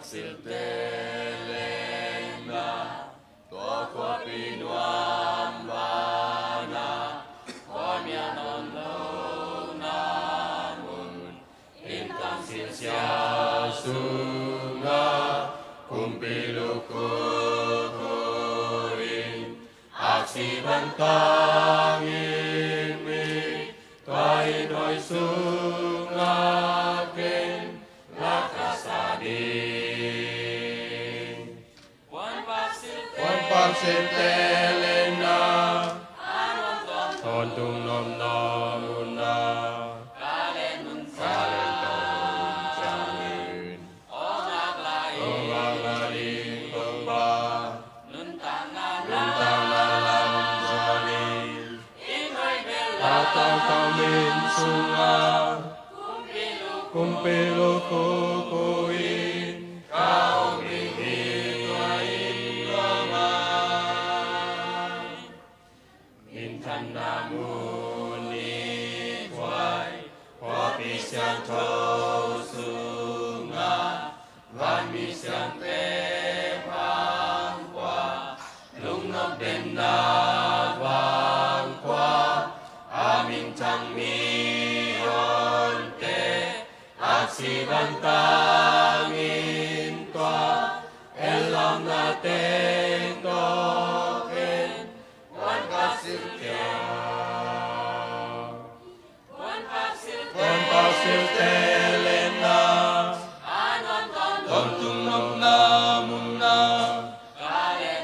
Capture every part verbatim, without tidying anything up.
Silte lengna, tua khuapi nuam bana, khuamial nawn lohna mun, inn tang silsia sunga, kumpi lukhuku in, aksi bang tangin mi, tua inn hoih sunga ken, lak ka sa ding. Puanpak silte lengna, tawntung nopna munna, ka leh tawh hun ciangin, awngak la ing Topa, nuntakna lam zuanin, inn hoih bel a tangkam inn sunga, kumpi lukhuku in, ka om ding hi tua mah. Minthanna mun i khuai, khuapi siangtho sunga, vanmi siangtho pang khua, lungnop denna vang khua, a minthang mihonte, aksi bang tangin tua, en lamna teng tawh ken, puanpak silte, puanpak silte lengna, tawntung nopna munna, ka leh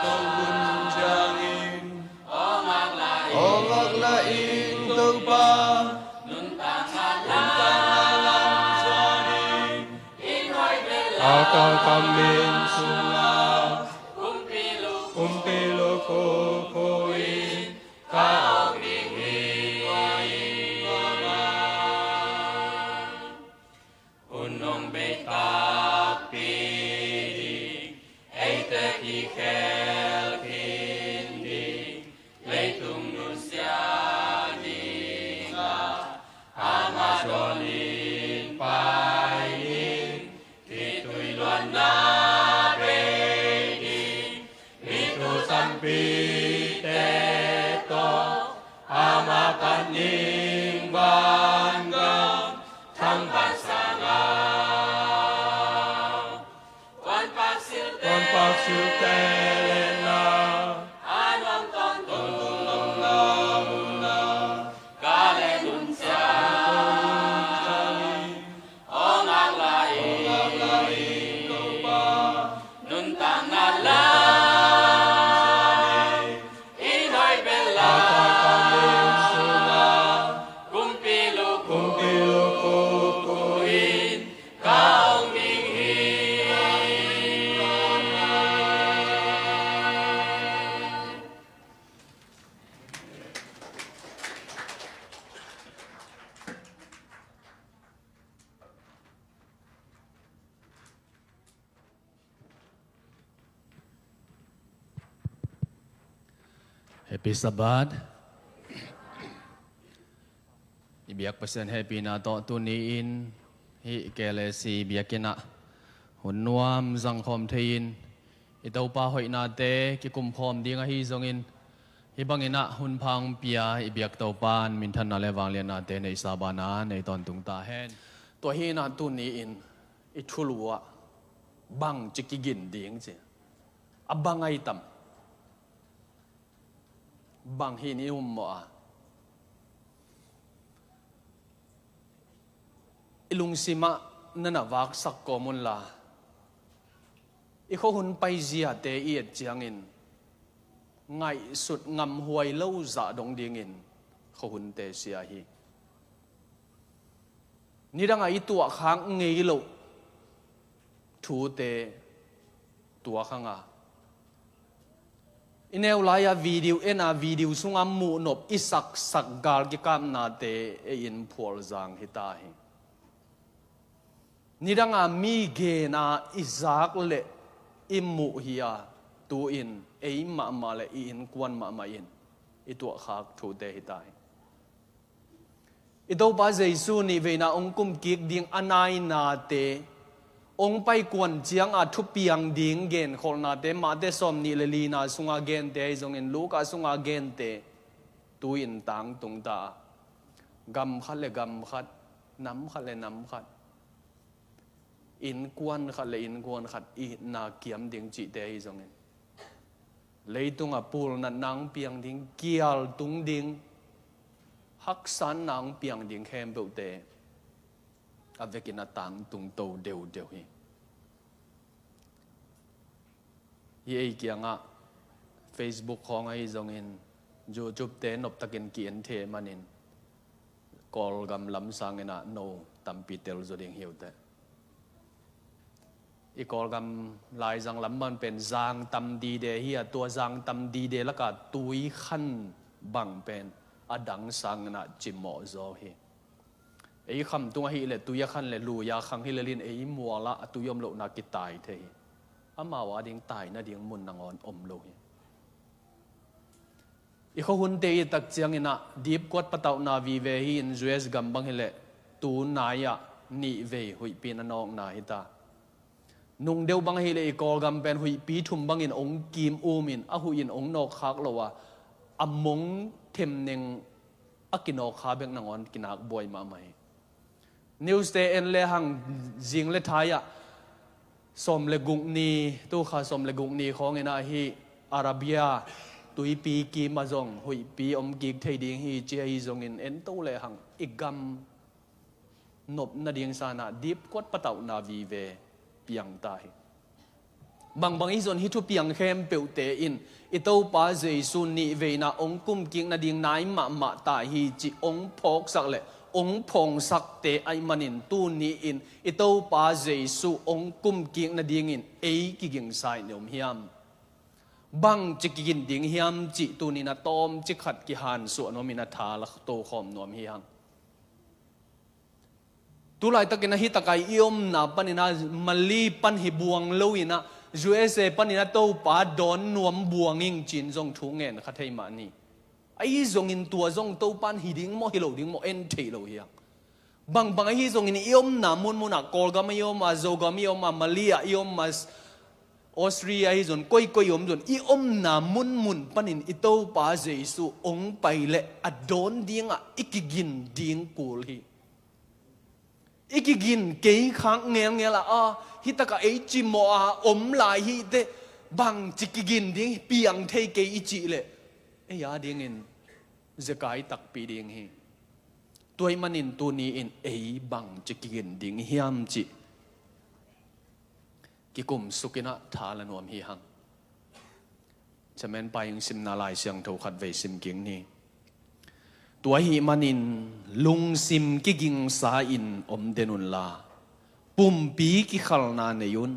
tawh hun ciangin, awngak la ing Topa, nuntakna lam zuanin, a tangkam inn sunga, kumpi lukhuku in, ka om ding hi. Hun hong bei takpi ding, eite kikhel khin ding, leitung nusia dingah, amah dawnin pai ding, khitui luanna bei ding, mi thu tampite tawh, amah pan ding vangam, thangpaih sangah, puanpak silte lengna, tawntung nopna munna, ka leh tawh hun ciangin, awngak la ing Topa, nuntakna lam, inn hoih bel a tangkam inn sunga, kumpi lukhuku in, ka om ding hi. Happy Sabbath. I biak Pasian hehpihna tawh tuni-in hih K L A C biakinn ah hun nuam zangkhawm thei-in i Topa hoihnate kikumkhawm ding ahi zongin, hih bangin ah hun pha hong pia i biak Topa in minthanna le vangliatnate neihsa banah nei tawntung ta hen. Tua hi-in ah tuni-in i thulu ah bangci kigin ding ci, a bang ahi tam, bang hi-in i um mawh a, i lungsim ah na na vaksak kawm unla, i khuahun paiziate i et ciangin ngaihsut ngamhuai lo zah dong dingin khuahunte sia hi. Nidangah i tuahkhak ngei loh thute tuak hang a, i neu lai-a video en a, video sunga muhnop i saksak gal kikapnate ei-in phualzang hi ta hi. Nidanga mi gena i zak le i muh hi a, tu-in ei mahmah le i innkuan mahmah in i tuahkhak thute hi ta hi. I Topa Jesu nihveina hong kumkik ding a nainate Hong paikuan cianga thupiang ding genkholhnate, Mate sawm nih le lina sunga gente ahi zongin, Luka sunga gente tu-in tangtung ta a, gam khat le gam khat, nam khat le nam khat, innkuan khat le innkuan khat i na kiam ding cihte ahi zongin, leitunga pulnatna hong piang ding, kialtung ding, haksatna hong piang ding khempeuhte a vekin a tangtung to deudeu hi. Hi ei kiangah Facebook khawng ahi zongin, YouTube te noptakin ki-en thei manin, Kawlgam lam sangin ah no tampi tel zaw ding hi uh teh. I Kawlgam laizang lam man pen zang tam dide hi a, tua zang tam dide laka tui khan bang pen a dang sangin ah cimawh zaw hi. Ei kham tung ahih leh tui a khan le lui a khang hi lel in, ei mual ah a tui om lohna kitai thei hi. Amau ading tai nading mun nangawn om lo hi. I khuahunte i tak ciangin ah dipkuat patauhna vive hi in, U S gam bang hi leh tu nai ah nih vei huihpi na nawkna hi ta. Nung deuh bang ahih leh i Kawlgam pen huihpi thum bangin hong kim um in, a huih in hong nawkkhak lo a, a mong themneng a kinawkkha bek nangawn kinak buai mahmah hi. News te en lehang zing le thai ah sawm le guk ni, tu kha sawm le guk ni khawngin ah hih Arabia tuipi kim ah zong huihpi om kik thei ding hi ci ahi zongin, en to lehang i gam nop nading sanah dipkuat patauhna vive piang ta hi. Bangbang ahi zongin hih thupiang khempeuhte in i Topa Jesu nih veina hong kumkik nading nai mahmah ta hi cih hong phawksak le hong phawingsakte ahih manin, tuni-in i Topa Jesu hong kumkik nadingin ei kigingsa in i om hiam? Bangci kigin ding hiam cih tuni-in a tawmcik khat kihansuah nuamin a tha la tokhawm nuam hi hang. Tulaitakin ah hih taka i omna panin ah Mali pan hi buang loin ah, U S A panin ah Topa dawn nuam buang ing ci-in zong thu ngen kha thei mah ni. Ahi zongin tua zong Topa in hi ding maw, hi lo ding maw, en thei lo hi hang. Bangbang ahi zongin i omna munmun ah, Kawlgam i om a, Zogam i om a, Mali ah i om a, Australia ahi zong, koikoi i om zong, i omna munmun panin i Topa Jesu hong pai leh a dawn dingah i kigin ding kul hi. I kigin kei khak ngelngel a, a, hih takah ei cimawh a om lai hi teh, bangci kigin ding, piang thei kei i cih leh ei adingin zekai takpi ding hi. Tua ahih manin tuni-in ei bangci kigin ding hiam cih kikum sukin ah tha la nuam hi hang. Chairman pa in simna Lai Siangtho khat vei sim kik ni. Tua ahih manin lungsim kigingsa in om den unla, pumpi kikhalna nei un.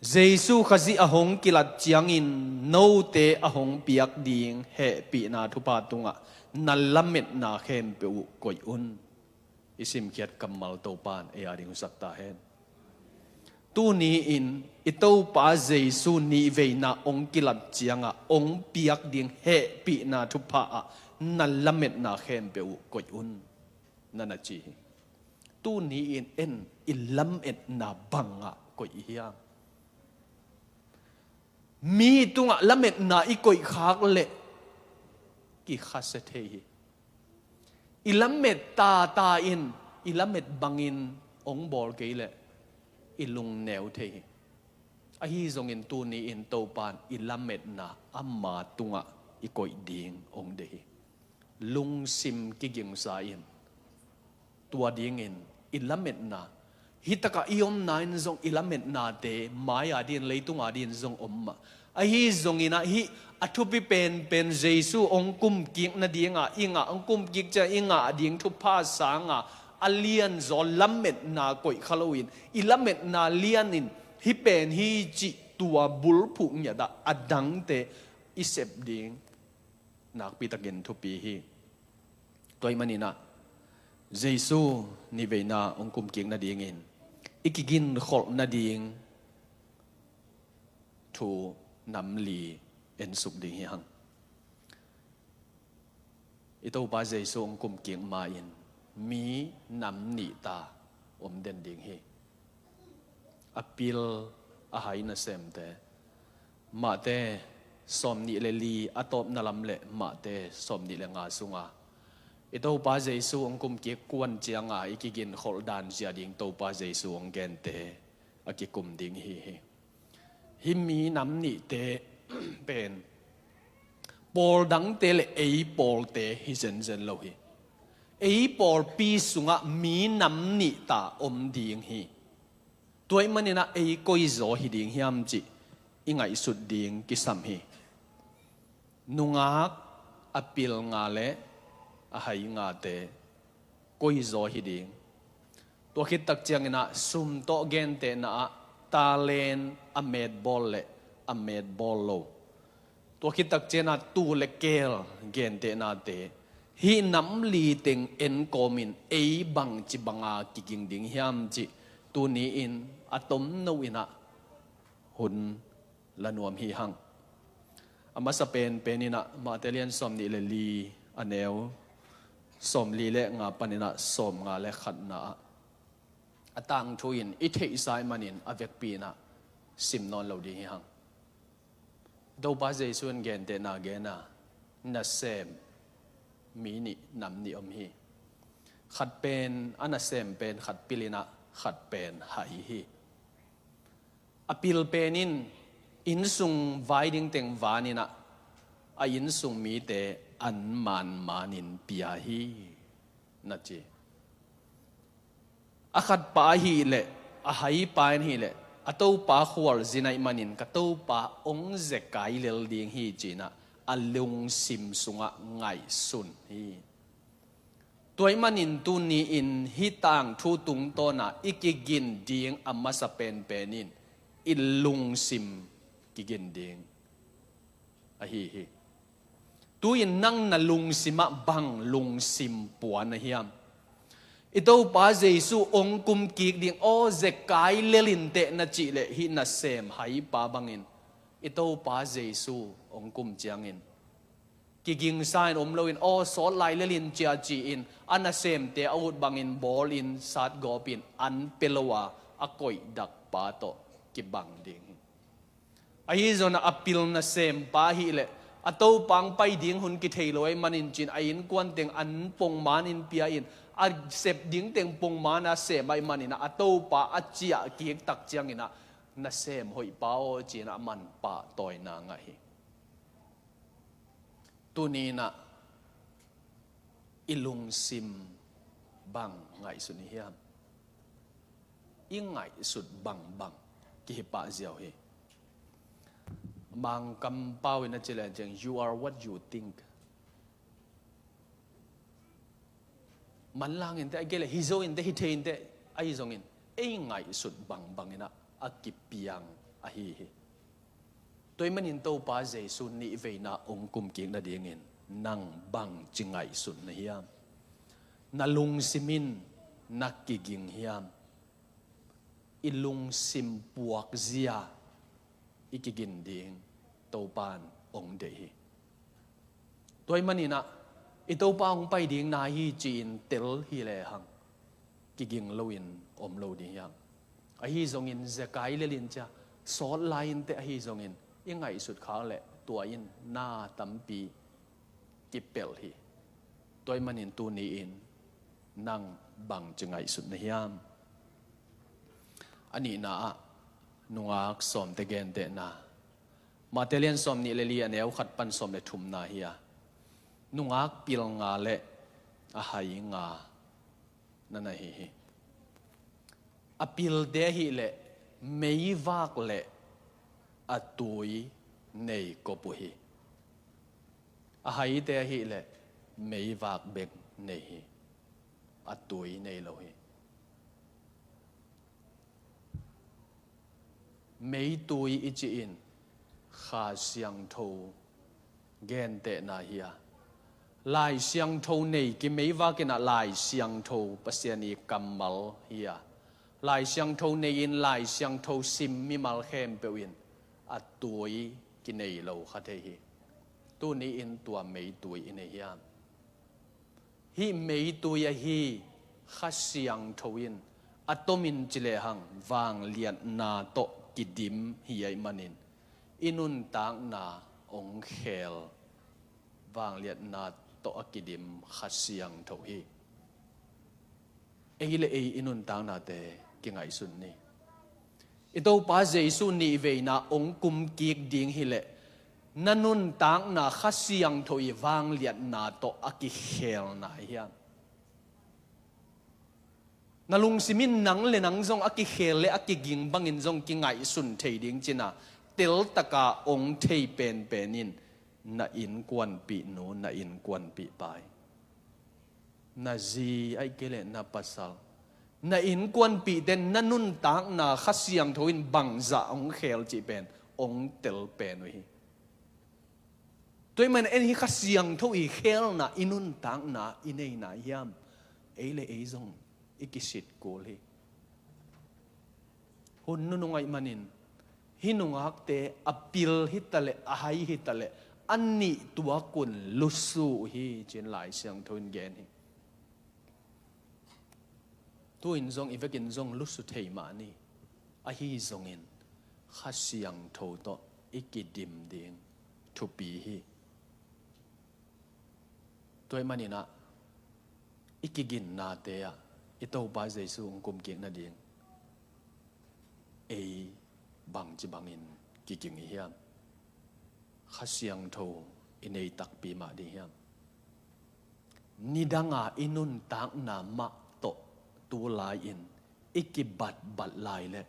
Jesu Khazih a hong kilat ciangin note a hong piak ding hehpihna thupha tungah na lametna khempeuh uh koih un. I simkhiat kammal Topa in ei ading hong sak ta hen. Tuni-in i Topa Jesu nih veina hong kilat ciangah hong piak ding hehpihna thupha ah na lametna khempeuh uh koih un, na na ci hi. Tuni-in en i lametna bangah koih i hiam? Mi tungah lametna i koih khak leh kikhasia thei hi. I lamet tata in, i lamet bangin hong bawl kei leh i lungneu thei hi. Ahi zongin tuni-in Topa in i lametna ama tungah i koih ding hong deih hi. Lungsim kigingsa in, tua dingin i lametna, hih takah i omna in zong i lametnate mai-a dingin, leitung-a dingin zong om mah. Ahi zongin ah hih a thupi penpen Jesu hong kumkik nadinga i ngah, hong kumkik ciang i ngah ding thupha sanga a lianzaw lametna koih kha loin, i lametna lianin hih pen hi cih tua bulphuh ngiat ah a dangte i sep ding nakpitakin thupi hi. Tua ahih manin ah Jesu nih veina hong kumkik nadingin i kiginkholh nading thu nam li ensuk ding hi hang. I Topa Jesu hong kumkik ma-in mi nam nih ta om den ding hi. A pil a hai nasemte. Mate sawmnih le li a tawpna lam le Mate sawmnih le nga sunga i Topa Jesu hong kumkik kuan cianga i kiginkholh dan zia ding Topa Jesu hong gente a kikum ding hi hi. Hih mi nam nihte pen pawl dangte le ei pawlte hi zenzen lo hi. Ei pawlpi sungah mi nam nih ta om ding hi. Tua ahih maninah ei koizaw hi ding hiam cih i ngaihsut ding kisam hi. Nungak a pil nga le a hai ngate koizaw hi ding. Tua khit tak cianginah sum tawh gentehna ah talent a metbawl le a metbawl lo. Tua khit tak cianah tuu le keel gentehnate hih nam li teng enkawmin ei bangci banga kiging ding hiam cih tuni-in a tomno inah hun la nuam hi hang. A masa penpen inah Mate lian sawmnih le li a neu sawmli le nga paninah sawmnga le khatna ah a tangthu in i theihsa ahih manin a vekpi inah sim nawn lo ding hi hang. Topa Jesu in gentehna gena nasem mi nih nam nih om hi. Khat pen a nasem pen khat pil inah khat pen hai hi. A pil pen in innsung vai dingteng van inah a innsung mite an manmanin pia hi na ci. A khatpa ahih leh a haipa in hih leh a topa khualzin ahih manin ka topa hong zekai lel ding hi ci-inah a lungsim sungah ngaihsun hi. Tua ahih manin tuni-in hih tangthu tungtawna i kigin ding a masa penpen in i lungsim kigin ding ahi hi. Tu-in nang na lungsimah bang lungsim puan a hiam? I Topa Jesu hong kum kik ding aw zekai lelin teh na cih leh hih nasem haipa bangin i Topa Jesu hong kum ciangin kigingsa in om loin aw sawt lai lelin cia ci-in a nasemte a ut bangin bawlin satgawpin an pia lo a a koihdak pa tawh kibang ding hi. Ahi zongin a pil nasempa ahih leh a topa hong pai ding hun kithei lo ahih manin cin a innkuan teng an pongmanin pia in a sep ding teng pongman a sem ahih manin a topa a ciah kik tak ciangin a nasem hoihpa aw ci-in a man pahtawina ngah hi. Tuni-in ah i lungsim bang ngaihsun i hiam? I ngaihsut bangbang kihi pah ziau hi. Mangkam pau in a ci leh ciang, "You are what you think." Manlang in teh, a gele hi zo in teh, hi thei in teh, ahi zongin ei ngaihsut bangbang in ah a kipiang ahi hi. Tua ahih manin Topa Jesu nihveina hong kumkik nadingin nang bangci ngaihsun na hiam? Na lungsim in na kiging hiam? I lungsim puakzia i kigin ding Topa in hong deih hi. Tua ahih manin ah i Topa hong pai ding na hi ci-in tel hi lehang kiging loin om lo ding hi hang. Ahi zongin zekai lelin cia sawt lai in teh ahi zongin i ngaihsut khak leh tua in na tampi kipelh hi. Tua ahih manin tuni-in nang bangci ngaihsut na hiam? A nihna ah nungak sawmte gentehna. Mate lian sawmnih le li a neu khat pan sawm le thumna hi a, nungak pil nga le a hai nga na na hi hi. A pilte ahih leh meivak le a tui nei kop uh hi. A haite ahih leh meivak bek nei hi. A tui nei lo hi. Meitui i cih in Kha Siangtho gentehna hi a, Lai Siangtho nei ki meivak in ah Lai Siangtho Pasian i kammal hi a, Lai Siangtho nei in Lai Siangtho sim mimal khempeuh in a tui kinei lo kha thei hi. Tuni-in tua meitui i nei hiam? Hih meitui ahi Kha Siangtho in a tomin ci lehang vangliatna tawh kidim hi ahih manin i nuntakna hong khel, vangliatna tawh a kidim Kha Siangtho hi. Ei le ei i nuntaknate kingaihsun ni. I Topa Jesu nihveina hong kumkik ding hileh na nuntakna Kha Siangtho i vangliatna tawh a kikhelna hiam? Na lungsim in nang le nang zong a kikhel le a kiging bangin zong kingaihsun thei ding cina teltaka hong thei penpen in na innkuanpih nu, na innkuanpih pa hi. Na zi ahih kei leh na pasal, na innkuanpihte na nuntakna Kha Siangtho in bangzah hong khel cih pen hong tel pen uh hi. Tua ahih manin en hi Kha Siangtho i khelna i nuntakna i neina hiam? Ei le ei zong i kisit kul hi. Hun nunung ahih manin hih nungakte a pil hitaleh a hai hitaleh a nih tuakun lusu uh hi ci-in Lai Siangtho in gen hi. Tu-in zong i vekin zong lusu thei mah ni. Ahi zongin Kha Siangtho tawh i kidim ding thupi hi. Tua ahih manin ah i kiginnate ah i Topa Jesu hong kumkik nading ei bangci bangin kiging i hiam? Kha Siangtho i nei takpi mah ding hiam? Nidanga i nuntakna mah tawh tu lai-in i kibatbat lai leh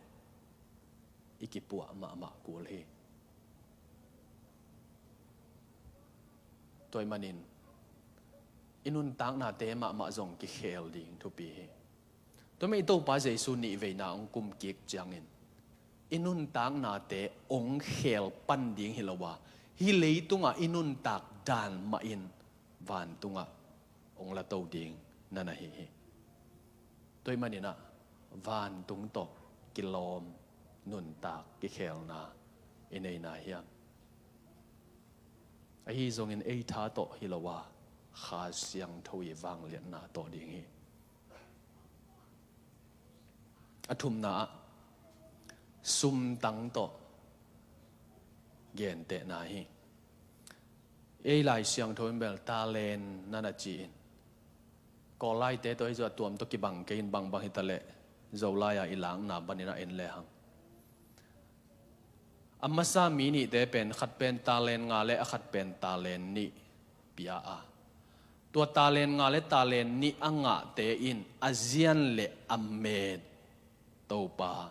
i kipuah mahmah kul hi. Tua ahih manin i nuntaknate mahmah zong kikhel ding thupi hi. Tua ahih manin i Topa Jesu nihveina hong kumkik ciangin i nuntaknate hong khel pan ding hi lo a, hih leitungah i nuntak dan mah in vantungah hong lato ding na na hi hi. Tua ahih manin ah vantung tawh kilawm nuntak kikhelna i neina hiam? Ahi zongin ei tha tawh hi lo a, Kha Siangtho i vangliatna tawh ding hi. A thumna ah sumtang tawh gentehna hi. Ei Lai Siangtho in bel talent na na ci-in, Kawl laite tawh hi zong a tuam tawh kibang kei in bangbang hitaleh Zolai-a i lakna panin a en lehang a masa mi nihte pen khat pen talent nga le a khat pen talent nih pia a, tua talent nga le talent nih a ngahte in a zian le a met Topa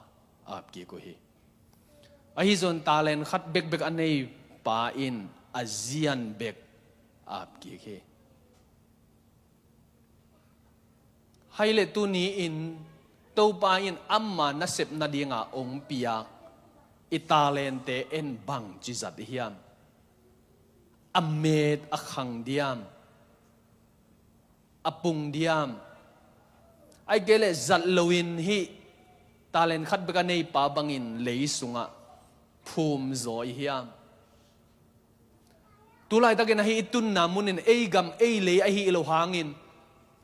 ap kik uh hi. Ahi zongin talent khat bekbek a nei pa in a zian bek ap kik hi. Hai le tuni-in Topa in ama nasep nadinga hong piak i talente en bangci zat i hiam? A met a khang diam? A pung diam? Ahih kei leh zat loin hih talent khat bek a nei pa bangin lei sungah phum zaw i hiam? Tulaitakin ahi i tunna munin ei gam ei lei ahi lo hangin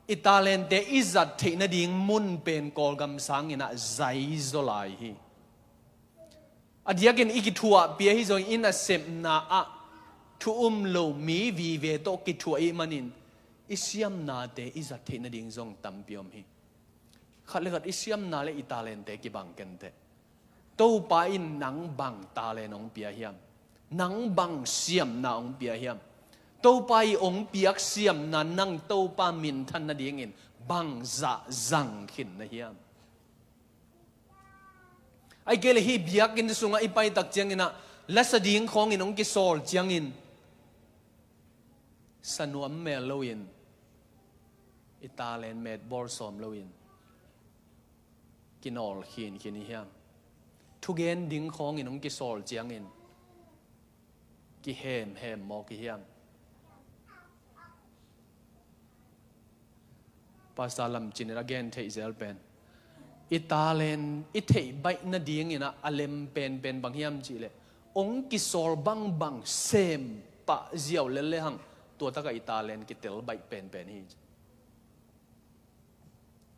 i talente i zat theih nading mun pen Kawlgam sangin ah zai zaw lai hi. A diakin i kithuahpih ahi zongin a sepna ah thu um lo mi vive tawh kithuah i hih manin i siamnate i zat theih nading zong tampi om hi. Khat le khat i siamna le i talente kibang kenteh. Topa in nang bang talent hong pia hiam? Nang bang siamna hong pia hiam? Topa i hong piak siamna nang Topa minthan nadingin bangzah zang khin na hiam? Ahih kei leh hih biakinn sungah i paitak ciangin ah lasa ding khawngin hong kisawl ciangin sa nuam mel loin i talent met bawl sawm loin kinawl khinkhin i hiam? Thugen ding khawngin hong kisawl ciangin kihemhem mawk i hiam? Pastor Lam Cin in a gen theih zel pen i talent i theih baih nadingin ah a lem penpen bang hiam cihleh hong kisawl bangbang sem pah ziau lel lehang tua takah i talent kitel baih penpen hi.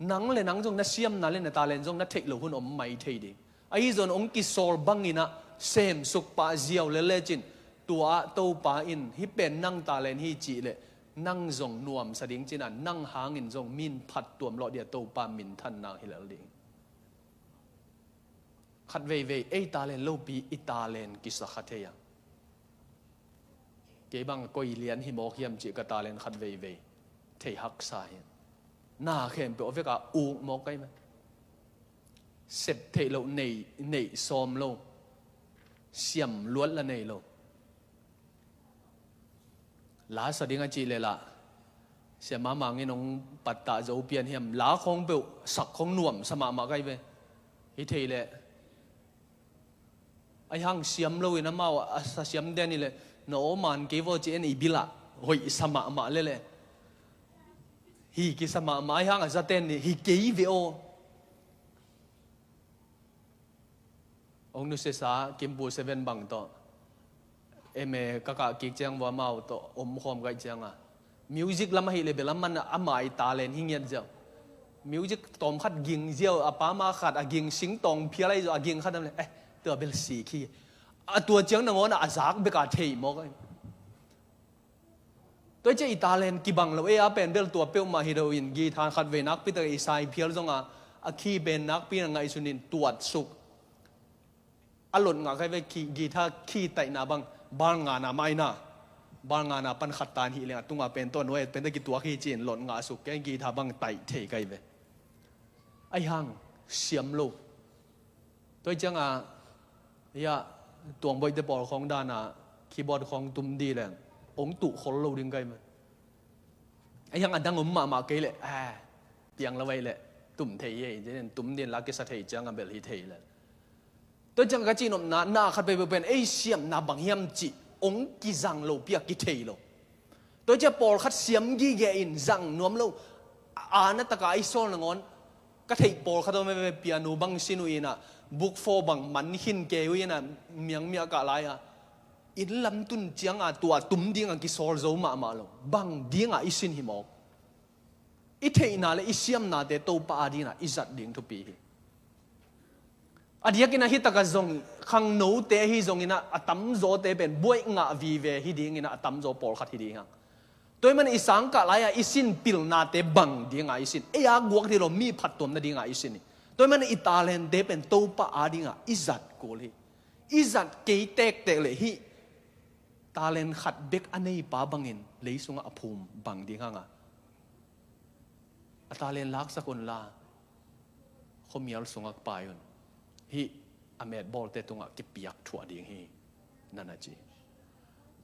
Nang le nang zong na siamna le na talent zong na theih loh hun om mai thei ding. Ahi zong hong kisawl bangin ah semsuk pah ziau le lecin, tua ah Topa in hih pen nang talent hi cih leh nang zong nuamsa ding cin ah, nang hangin zong min phattuam lawh ding a, Topa minthanna hi lel ding. Khat veivei ei talent lopi i talent kisa kha thei a, kei bang koi lian hi mawk hiam cih ka talent khat veivei thei haksa hi. Na khempeuh a vek a uk mawk kai mah. Sep theih loh, neih, neih sawm lo, siam luat la nei lo. La sa ding a cih leh lah, Sia Mang Mang in hong pattah zo pian hiam, la khawng peuh sak khawng nuamsa mahmah kai ve. Hi thei leh, ahi hang siam loin amau a sa siam den hi leh, na aw man kei vaw ci en i bil ah hoih sa mahmah leh leh, hi kisa mahmah, ahi hang a zaten hi kei ve aw. Hong nusiasa Kimpu Seven bang tawh M A ka kah kik ciang vua amau tawh om khawm kaih ciang a, music lam ahi leh bel a man a, a mai talent hi ngiat ziau. Music tawm khat ging ziau, a pa ma khat a ging sing tawng phial ahi zaw, a ging khat am leh, eh, tua bel sik hi. A tua ciang nangawn a zak bek a thei mawk ahi. Tua hi ciah i talent kibang lo ei a pen bel tua peuhmah hi lo in, guitar khat vei nakpi tak i sai phial zong a, a key pen nakpi na ngaihsun in tuat suk. A lot ngah kai ve, key, guitar key taihna bang, bal ngana mah ahi na. Bal ngana pan khat tan hi leng a tunga pen tawh nuai pen tawh kituak hi ci-in lot ngah suk kei, guitar bang taih thei kai ve. Ahi hang siam lo. Tua hi ciang a, ia, tuangboihte pawl khawng dan a keyboard khawng tum di leng hong tuh khol lo ding kai mah. Ahi hang a dang om mahmah kei leh, a, piang lo vai leh tum thei hi, tum din la kisa thei ciang a bel hi thei leh. Tua ciang ka cihnopna, na khat peuhpeuh pen ei siamna bang hiam cih hong kizang lo pi a kithei lo. Tua ciah pawlkhat siam gige in zang nuam lo. A na taka i sawl nangawn ka theih pawlkhat om e, piano bang sin uh in ah, book four bang man khin kei uh in ah, miangmia kah lai-a inn lam tun cianga tua tum dinga kisawl zo mahmah lo. Bang dinga i sin hi mawk? I theihna le i siamnate Topa adingin ah i zat ding thupi hi. A diakin ah hi taka zong khangnote ahi zongin ah a tamzawte pen buaih ngah vive hi dingin ah a tamzaw pawlkhat hi ding hang. Tua ahih manin i sangkah lai-a i sin pilnate bang dinga i sin? Ei a guak ding lo, mi phattuam nadinga i sin hi. Tua ahih manin i talente pen Topa adinga i zat kul hi. I zat kei tektek leh hih talent khat bek a neipa bangin lei sungah a phum bang ding hanga, a talent laksak unla khuamial sungah pai un. Hih a metbawlte tungah kipiak thuah ding hi, na na ci.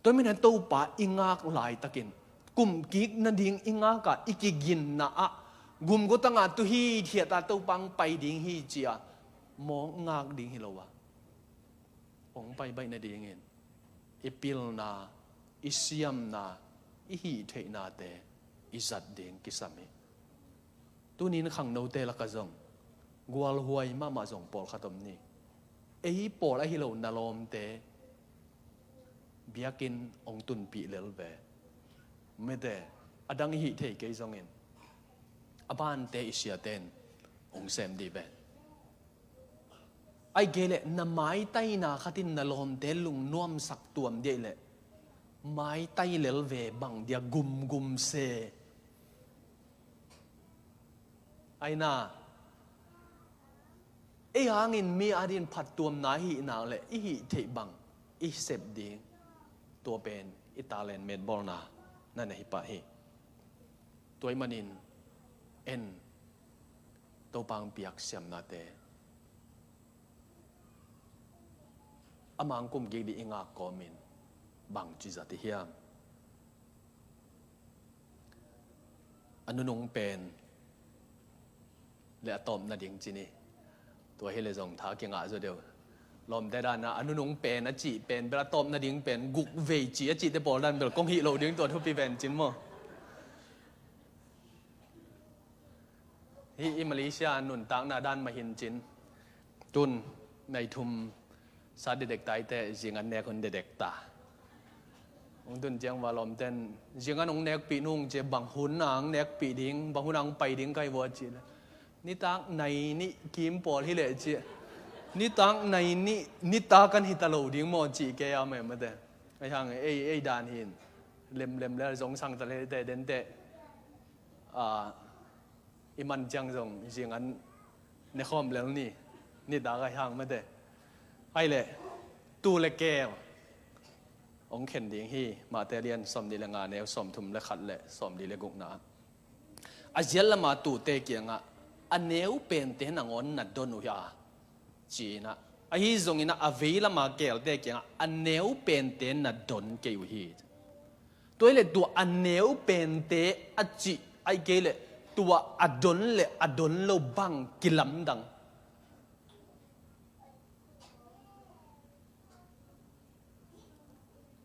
Tua ahih manin Topa i ngak laitakin, kumkik nading i ngak a, i kiginna ah gumgutanga tu hithiata Topa hong pai ding hi ci-a mawk ngak ding hi lo a, hong pai baih nadingin i pilna, i siamna, i hihtheihnate i zat ding kisam hi. Tunin khangnote lakah zong gualhuai mahmah zong pawlkhat om ni. Ei pawl ahi lo na lawmte biakinn hong tunpih lel ve. Mete, a dang i hih thei kei zongin a bante i siate in hong sem dih ve. Ahih kei leh na maitaina khatin na lawmte lungnuamsak tuam dih leh maitai lel ve, bang dia gumgum se. Aina, ei hangin mi adingin phattuamna i hih nak leh i hih theih bang i sep ding, tua pen i talent metbawlna na na hi pah hi. Tua ahih manin en, Topa hong piak siamnate a mang kumkik ding i ngak kawmin bangci zat i hiam? A nunung pen le a tawp nading ci ni. Tua hi le zong tha kingah zaw deuh. Lawmte dan a, a nunung pen a cih pen bel a tawp nading pen guk vei ci a cihte pawl dan bel kong hih loh ding tua thupi ven cin maw? Hih i Malaysia nuntakna dan mah hin cin. Tun nai thum sa dedek taite, zingan nek hun dedek ta. Hong tun ciang va lawmten, zingan hong nekpih nung ci, bang hun a hong nekpih ding, bang hun a hong pai ding kai vua ci le. Nitak nai nih kim pawl hi leh ci. Nitak nai nih, nitak kan hi ta lo ding maw ci kei a, mah mate. Ahi hang ei, ei dan hi in. Lemlem le zong sang ta le te den te. A, i man ciang zong zing an ne khawm lel ni. Nitak ahi hang mate. Ahi leh, tu le keel hong khen ding hi. Mate lian sawmnih le nga, neu sawmthum le khat le sawmli le gukna. A ziat lama tuute kiangah a neu pente nangawn na don uh hi a, ci-in ah, ahi zongin ah a vei lama keelte kiangah a neu pente na don kei uh hi. Tua hi leh tua a neu pente a cih, ahih kei leh tua a don le a don lo bang kilamdang.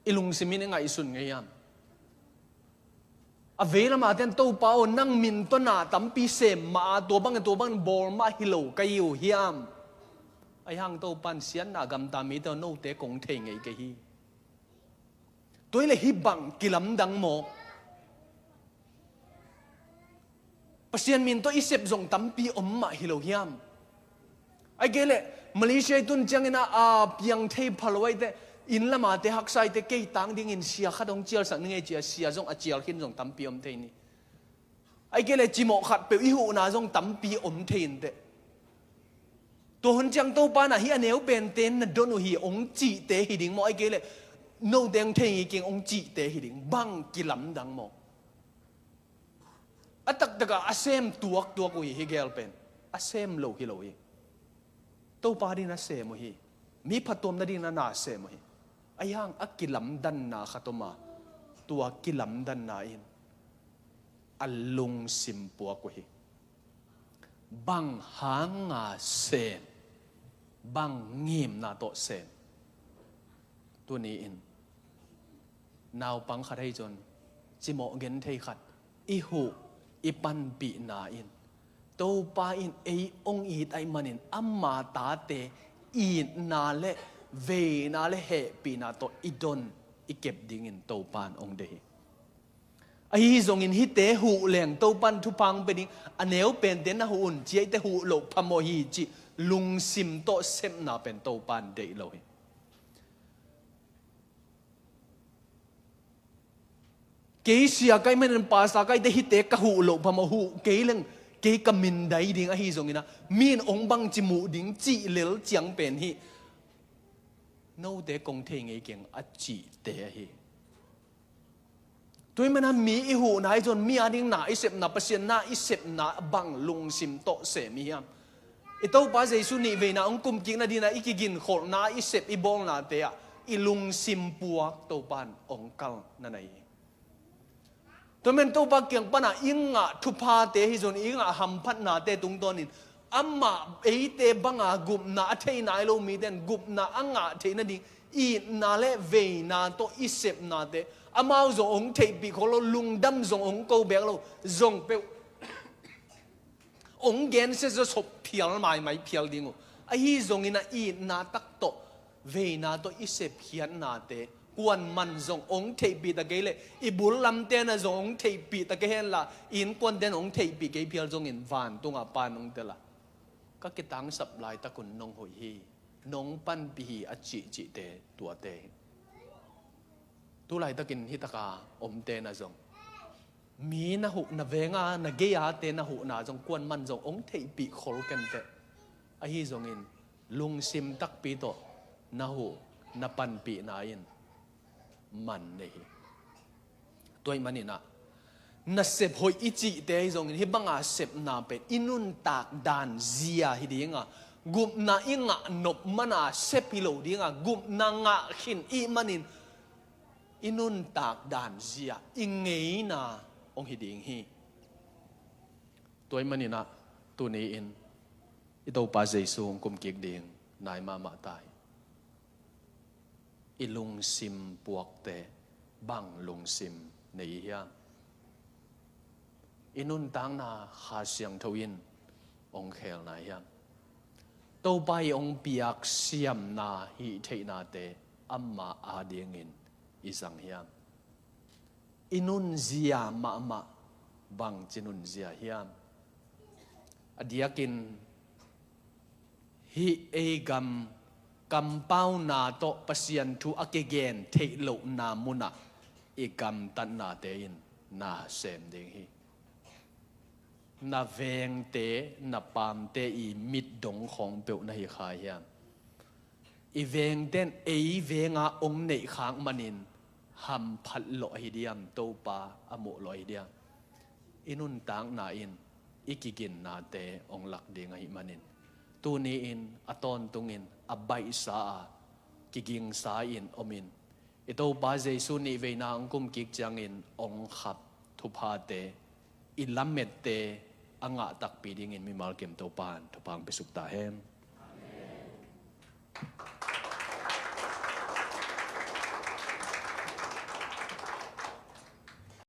I lungsim in i ngaihsun ngei hiam? A vei lama ten, Topa aw, nang min tawh na tampi sem mah a, tua bang, tua bang bawl mah hi lo ka hi uh hiam? Ahi hang Topa in, siatna gamta mite aw, note kong thei ngei kei hi. Tua hi leh hih bang kilamdang maw? Pasian min tawh i sep zong tampi om mah hi lo hiam? Ahih kei leh Malaysia i tun ciangin ah, a, piang thei pha lo ahih teh, inn lama te, haksa ahih teh, kei tang dingin sia khat hong cialsak ning ei ci a, sia zong a cial khin zong tampi om thei ni. Ahih kei leh cimawh khat peuh i huhna zong tampi om thei in teh. Tua hun ciang Topa in ah hih a neu pente na don uh hi hong cihte hi ding maw, ahih kei leh note hong thei ngei keng hong cihte hi ding, bang kilamdang maw? A taktak ah a sem tuaktuak uh hi, hih gel pen a sem lo hi lo hi. Topa dingin a sem uh hi. Mi phattuamna dingin a na sem uh hi. Ahi hang a kilamdanna khat om a, tua kilamdanna in a lungsim puak uh hi. Bang hanga sem, bang ngimna tawh sem? Tuni-in naupang khat hei zong, cimawh genthei khat, i huh, i panpihna in, Topa in ei hong it ahih manin ama tate itna le veina le hehpihna tawh i don, i kep dingin Topa in hong deih hi. Ahi zongin hihte huh leng Topa in thupha hong pia ding, a neu pente na huh un ci a, hihte huh loh phamawh hi cih lungsim tawh sepna pen Topa in deih lo hi. Kei sia ka hih manin, pastor ka hih teh, hihte ka huh loh phamawh, huh kei leng kei ka min dai ding ahi zongin ah, mi in hong bangci muh ding cih lel ciang pen hih note kong thei ngei keng a cihte ahi. Tua ahih manin ah mi i huhna hi zong, mi a ding na i sepna, Pasian na i sepna bang lungsim tawh sem i hiam? I Topa Jesu nih veina hong kumkik nadingin ah i kiginkholhna, i sep i bawlnate ah i lungsim puak Topa in hong kal na nei hi. Tua ahih manin Topa kiang pan ah i ngah thuphate hi zong, i ngah hamphatnate tungtawnin amah eite banga gupna a thei nai lo mite in gupna a ngah theih nading itna le veina tawh i sepnate, amau zong hong theihpih khol lo, lungdam zong hong ko bek lo, zong peuh hong gensia zaw sop phial maimai phial ding uh. Ahi zongin ah itna tak tawh, veina tawh i sepkhiatnate kuaman zong hong theihpih ta kei leh, i bul lamte na zong hong theihpih ta kei henla, i innkuante na hong theihpih kei phial zongin vantungah Pa in hong tel a, ka kitangsap laitak un nong hoih hi, nong panpih hi a cihcihte tuate hi. Tu laitakin hih taka omte na zong, mi na huh, na venga na gei-ate na huhna zong kuaman zong hong theihpih khol kenteh. Ahi zongin lungsim takpi tawh na huh, na panpihna in man nei hi. Tua ahih manin ah nasep hoih i cihte hi zongin, hih banga sepna pen i nuntak dan zia hi ding a, gupna i ngah nop man a sep hi lo ding a, gupna ngah khin i hih manin i nuntak dan zia, i ngeina hong hi ding hi. Tua ahih manin ah tuni-in i Topa Jesu hong kumkik ding nai mahmah ta hi. I lungsim puakte bang lungsim nei i hiam? I nuntakna Kha Siangtho in hong khelna hiam? Topa i hong piak siamna, hih theihnate amah adingin i zang hiam? I nunzia mahmah bangci nunzia hiam? A diakin hih ei gam kampauna tawh Pasian thu a kigen theih lohna munah i gamtatnate in na sem ding hi. Na vengte, na paamte i mit dong khawng peuh na hi kha hiam? I vengte in ei venga ong neih khak manin hamphat lawh ahi diam, Topa a muh lawh ahi diam? I nuntakna in i kiginnate ong lak ding ahi manin, tuni-in a tawntungin a baihsa a kigingsa in omin, i Topa Jesu nih veina ong kum kik ciangin ong khap thuphate, i lamette a ngah takpi dingin mimal kim Topa in thupha ong piasuk ta hen.